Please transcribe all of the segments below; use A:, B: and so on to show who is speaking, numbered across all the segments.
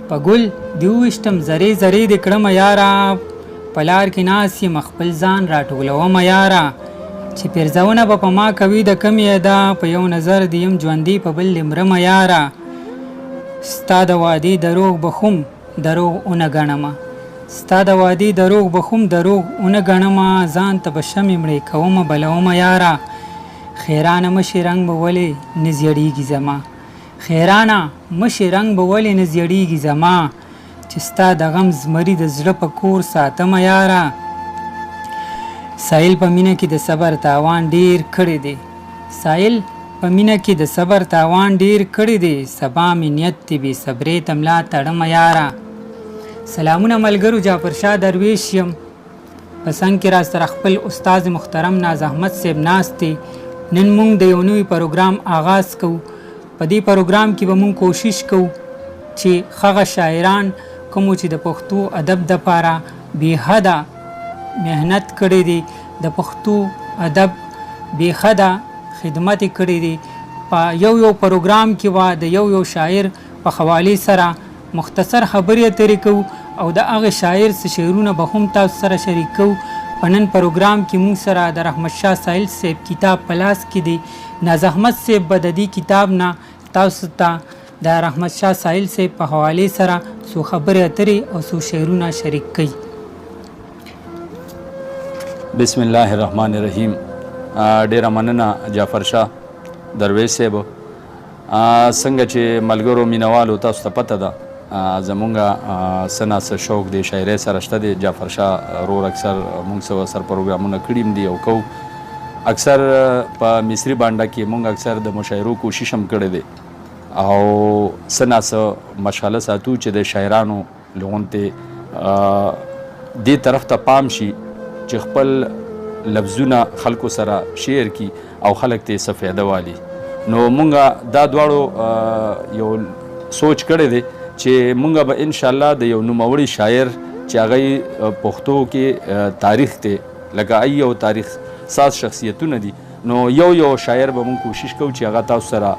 A: په ګل دې وویشتم ذرې ذرې دې کړمه یاره، په لار کې ناست یم خپل ځان راټولومه یاره، چې پیرزونه به په ما کوي د کمې ادا، په یو نظر دې یم ژوندی په بل دې مرمه یاره، ستا د وعدې دروغ به هم دروغ ونه ګڼمه، ستا د وعدې دروغ به هم دروغ ونه ګڼمه، ځان ته به شمې مړې کومه بلومه یاره، خیرانه مه شې رنګ به ولې نه زیړیږي زما، خیرانه مه شې رنګ به ولې نه زیړیږي زما، چې ستا د غم زمري د زړه په کور ساتمه یاره. سایل په مینه کې د صبر تاوان ډیر کړی دی، سایل په مینه کې د صبر تاوان ډیر کړی دی، سبا مې نیت دی بې صبرۍ ته ملا تړمه یاره. سلامونه ملګرو، جعفر شاه درویش یم. په څنګ کې راسره خپل استاد محترم ناز احمد صاحب ناست دی. نن مونږ د یو نوي پروګرام آغاز کوو. په دې پروګرام کې به مونږ کوشش کوو چې هغه شاعران کومو چې د پښتو ادب دپاره بې حده محنت کړی دی، د پښتو ادب بې حده خدمت یې کړی دی، په یو یو پروګرام کې به د یو یو شاعر په حوالې سره مختصر خبرې اترې کوو او د هغه شاعر څه شعرونه به هم تاسو سره شریک کوو. په نن پروګرام کې مونږ سره د رحمت شاه ساحل صاحب کتاب په لاس کې دی. ناز احمد صاحب به د دې کتاب نه تاسو ته د رحمت شاه ساحل صاحب په حوالې سره څو خبرې اترې او څو شعرونه شریک کړي.
B: بسم الله الرحمن الرحیم. ډیره مننه جعفر شاه درویش صاحب. څنګه چې ملګرو مینوالو تاسو ته پته ده، زمونږ څه نا څه شوق دی شاعرۍ سره شته دی. جعفر شاه رور اکثر مونږ سره سر پروګرامونه کړي هم دي او کوو. اکثر په مصري بانډه کې مونږ اکثر د مشاعرو کوشش هم کړی دی او څه نا څه مشغله ساتو چې د شاعرانو لغونتې دې طرف ته پام شي چې خپل لفظونه خلکو سره شیر کی او خلک ته څه فایده والي. نو مونږ دا دواړو یو سوچ کړی دی چې مونږ به ان شاء الله د یو نوموړي شاعر چې هغه پښتو کې تاریخ دی، لکه ای یو تاریخ ساز شخصیتونه دي، نو یو یو شاعر به مونږ کوشش کوو چې هغه تاسو سره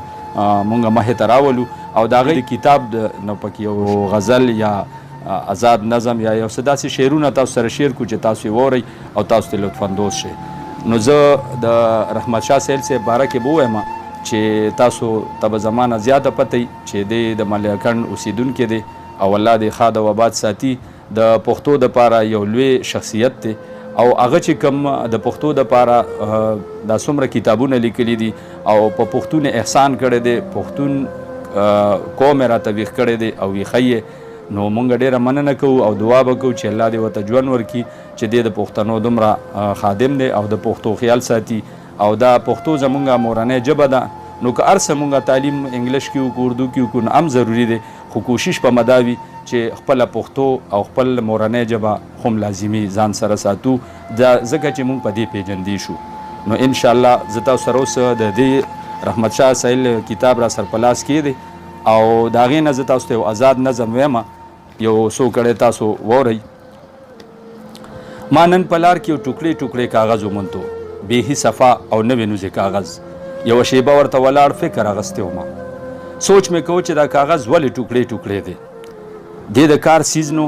B: مونږ مخې ته راولو او د هغې د کتاب نو پکې یو غزل یا آزاد نظم یا یو څه داسې شعرونه تاسو سره شیر کړو چې تاسو یې واورئ او تاسو ته لطف اندوز شئ. نو زه د رحمت شاه سهیل صاحب باره کې به ووایم چې تاسو ته به زما نه زیاته پته وي چې دی د ملیاکنډ اوسېدونکی دی او الله دې ښاد او آباد ساتي. د پښتو دپاره یو لوی شخصیت دی او هغه چې کوم د پښتو دپاره دا څومره کتابونه لیکلي دي او په پښتون احسان کړی دی، پښتون قوم یې راته ویښ کړی دی او ویښی یې. نو مونږ ډېره مننه کوو او دعا به کوو چې الله دې ورته ژوند ورکړي چې دی د پښتنو دومره خادم دی او د پښتو خیال ساتي او دا پښتو زمونږ مورنۍ ژبه ده. نو که هر څه مونږ تعلیم انګلیش کې وکړو، اردو کې وکړو، نو هم ضروري دی، خو کوشش به مدا وي چې خپله پښتو او خپل مورنۍ ژبه هم لازمي ځان سره ساتو، دا ځکه چې مونږ په دې پېژندې شو. نو انشاءالله زه تاسو سره اوس د دې رحمت شاه ساحل کتاب را سر په لاس کې دی او د هغې نه زه تاسو ته یو آزاد نظم وایم، یو څو کړی تاسو واورئ. ما نن په لار کې یو ټوکړې ټوکړې کاغذ وموندو، بیخي صفا او نوې نوزې کاغذ. یوه شیبه ورته ولاړ فکر اغستی وم. سوچ مې کوو چې دا کاغذ ولې ټوکړې ټوکړې دی، دې د کار څیز نو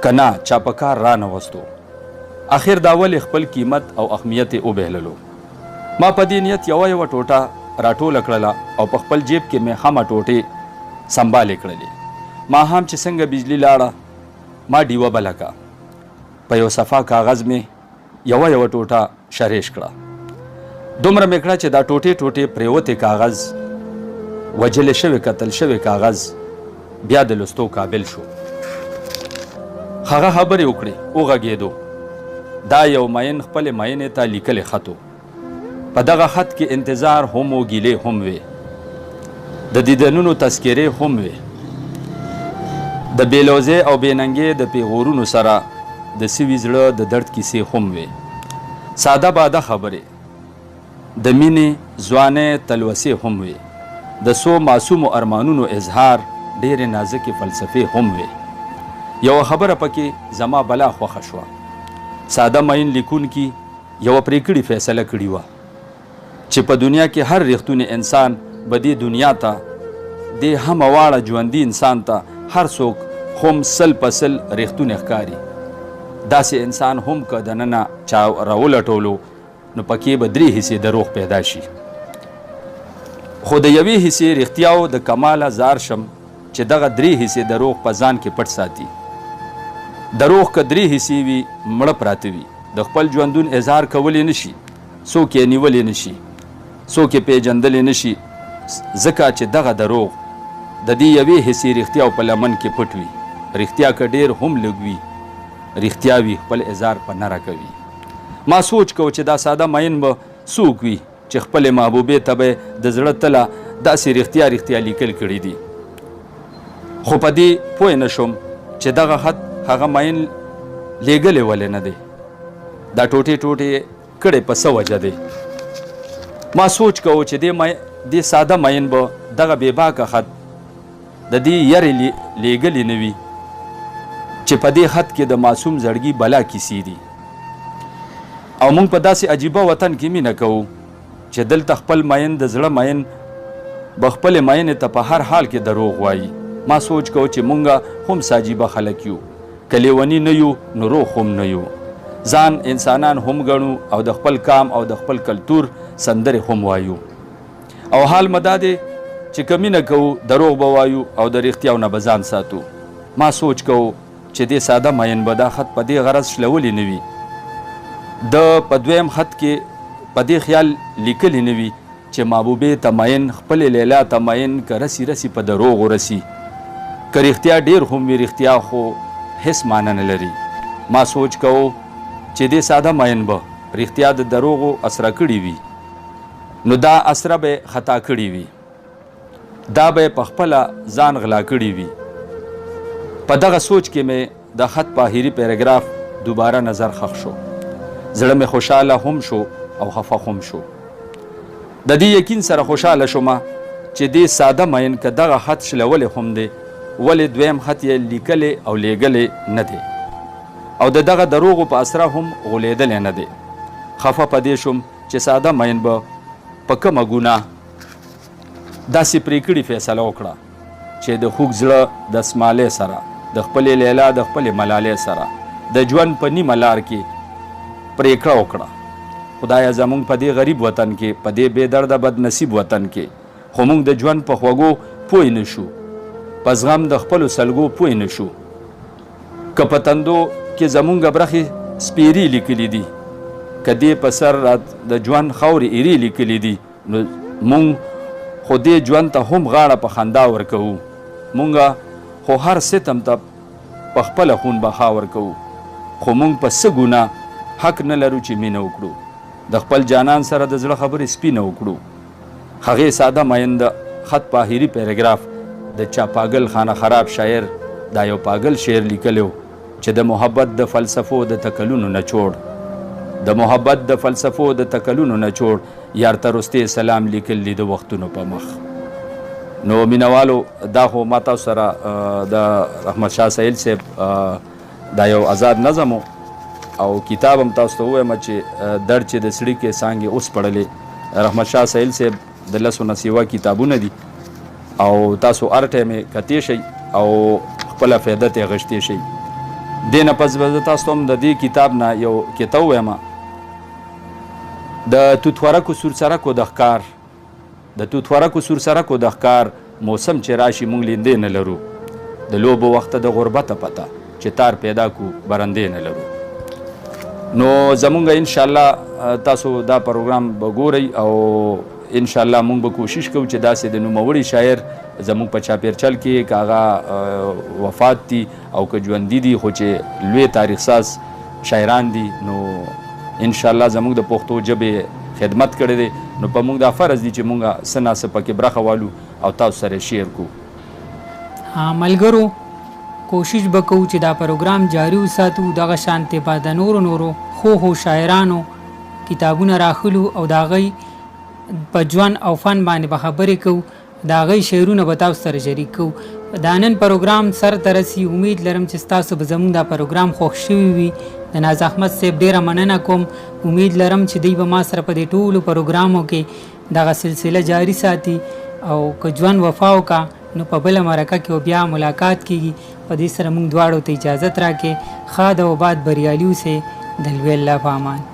B: که نه چا په کار رانه وستو. اخر دا ولې خپل قیمت او اهمیت یې وبهللو. ما په دې نیت یوه یوه ټوټه راټوله کړله او په خپل جیب کې مې همه ټوټې سمبالې کړلې. ماښام چې څنګه بجلي لاړه، ما ډیوه بله کړه، په یو صفا کاغذ مې یوه یوه ټوټه شریش کړه. دومره مې کړه چې دا ټوټې ټوټې پرېوتې کاغذ، وژلې شوې کتل شوې کاغذ بیا د لوستو قابل شو. هغه خبرې وکړې، وغږېدو. دا یو مین خپلې مینې ته لیکلې خط و. په دغه خط کې انتظار هم و، ګیلې هم وې، د دیدنونو تذکرې هم وې، د بې لوزې او بې ننګې د پیغورونو سره د سوي زړه د درد کیسې هم وې. ساده باده خبرې، د مینې، ځوانۍ تلوسې هم وې، د څو معصومو ارمانونو اظهار، ډېرې نازکې فلسفې هم وې. یوه خبره پکې زما بلا خوښه شوه. ساده مین لیکونکي یوه پرېکړي فیصله کړې وه چې په دنیا کې هر رښتونی انسان به دې دنیا ته، دې همه واړه ژوندي انسان ته هر څوک هم 100% رښتونی ښکاري. داسې انسان هم که دننه چا راولټولو نو پکې به 3 حصې دروغ پیدا شي. خو د یوې حصې رښتیاو د کماله زار شم چې دغه 3 حصې دروغ په ځان کې پټ ساتي. دروغ که 3 حصې وي مړه پراته وي، د خپل ژوندون اظهار کولی نه شي، څوک یې نیولی نه شي، څوک یې پېژندلی نه شي، ځکه چې دغه دروغ د دې یوې حصې رښتیاو په لمن کې پټ وي. رښتیا که ډېر هم لږ وي رښتیا وي، خپل اظهار په نره کوي. ما سوچ کو چې دا ساده مین به څوک وي چې خپلې محبوبې ته به د زړه تله داسې رښتیا رښتیا لیکل کړي دي، خو په دې پوه نه شوم چې دغه خط هغه مین لیږلی ولې نه دی، دا ټوټې ټوټې کړی په څه وجه دی. ما سوچ کوو چې دې ساده مین به دغه بې باکه خط د دې یرې لیږلی نه وي چې په دې خط کې د معصوم زړګي بلا کیسې دي. او موږ په داسې عجیبه وطن کې مینه کوو چې دلته خپل مین د زړه مین به خپلې مینې ته په هر حال کې دروغ وایي. ما سوچ کوو چې موږ هم څه عجیبه خلک یو، که لیوني نه یو نو روغ هم نه یو، ځان انسانان هم ګڼو او د خپل کام او د خپل کلتور سندرې هم وایو. او حال مو دا دی چې که مینه کوو دروغ به وایو او د رښتیاو نه به ځان ساتو. ما سوچ کوو چې دې ساده مین به دا خط په دې غرض شلولی نه وي، ده په دویم خط کې په دې خیال لیکلی نه وي چې محبوبې ته مین، خپلې لیلا ته مین، که رسي رسي په دروغ ورسي، که رښتیا ډېر هم وي رښتیا خو هېڅ معنی نه لري. ما سوچ کوو چې دې ساده مین به رښتیا د دروغو اسره کړي وي، نو دا اسره به خطا کړي وي، دا به په خپله ځان غلا کړي وي. په دغه سوچ کې مې د خط په اخري پیراګراف دوباره نظر ښخ شو. زړه مې خوشحاله هم شو او خفه هم شو. د دې یقین سره خوشحاله شوم چې دې ساده مین که دغه خط شلولی هم دی، ولې دویم خط یې لیکلی او لیږلی نه دی او د دغه دروغو په اسره هم غولېدلی نه دی. خفه په دې شوم چې ساده مین به په کومه ګناه داسې پرېکړي فیصله وکړه چې د خوږ زړه د سمالې سره، د خپلې لیلا د خپلې ملالې سره د ژوند په نیمه لار کې پرېکړه وکړه. خدایه زموږ په دې غریب وطن کې، په دې بې درده بد نصیب وطن کې خو موږ د ژوند په خوږو پوه نه شو، په زغم د خپلو سلګو پوه نه شو. که په تندو کې زموږ برخې سپېرې لیکلي دي، که دې په سر را د ژوند خاورې ایرې لیکلي دي، نو موږ خو دې ژوند ته هم غاړه په خندا ورکوو. موږ خو هر ستم ته په خپله خون بخا ورکوو، خو موږ په څه ګناه حق نه لرو چې مینه وکړو، د خپل جانان سره د زړه خبرې سپینه وکړو. هغې ساده مین د خط په اخري پیراګراف د چا پاګل خانه خراب شاعر دا یو پاګل شعر لیکلی و چې د محبت د فلسفو د تکلونو نچوړ، د محبت د فلسفو د تکلونو نچوړ، یار ته رستې سلام لیکل دي د وختونو په مخ. نو مینوالو، دا خو ما تاسو سره د رحمت شاه سهیل صاحب دا یو آزاد نظم او کتاب هم تاسو ته ووایم چې درد چې د سړي کې څانګې اوس پړلې. رحمت شاه سهیل صاحب د 10 نه سیوا کتابونه دي او تاسو هر ټایم یې کتی شئ او خپله فایده ترې غشتی شئ. دې نه پس به زه تاسو ته هم د دې کتاب نه یو کتاب ووایم، د توتخورکو سور څرکو د ښکار، د توتخورکو سور څرکو د ښکار موسم چې راشي موږ لیندې نه لرو، د لوبو وخته د غربته پته چې تار پیدا کو برندې نه لرو. نو زمونږ انشاءالله تاسو دا پروګرام به ګورئ او انشاءالله موږ به کوشش کوو چې داسې د نوموړي شاعر زموږ په چاپېرچل کې که هغه وفات دي او که ژوندي دي، خو چې لوی تاریخ ساز شاعران دي، نو انشاءالله زموږ د پښتو ژبې خدمت کړی دی. نو په موږ دا فرض دي چې موږ څه نا څه پکې برخه والو او تاسو سره شیر کړو.
A: ملګرو، کوشش به کوو چې دا پروګرام جاري وساتو. دغه شانتې به د نورو نورو ښو ښو شاعرانو کتابونه راخلو او د هغوی په ژوند او فن باندې به خبرې کوو، د هغوی شعرونه به تاسو سره شریک کوو. دا نن پروګرام سر ته رسي. امید لرم چې ستاسو به زموږ دا پروګرام خوښ شوی وي. د ناز احمد صاحب ډېره مننه کوم. امید لرم چې دوی به ما سره په دې ټولو پروګرامو کې دغه سلسله جاري ساتي او که ژوند وفا وکړه نو په بله مرکه کې به بیا ملاقات کیږي. په دې سره موږ دواړو ته اجازت راکړئ. ښاد او اباد بریالي اوسئ. د لوی الله په امان.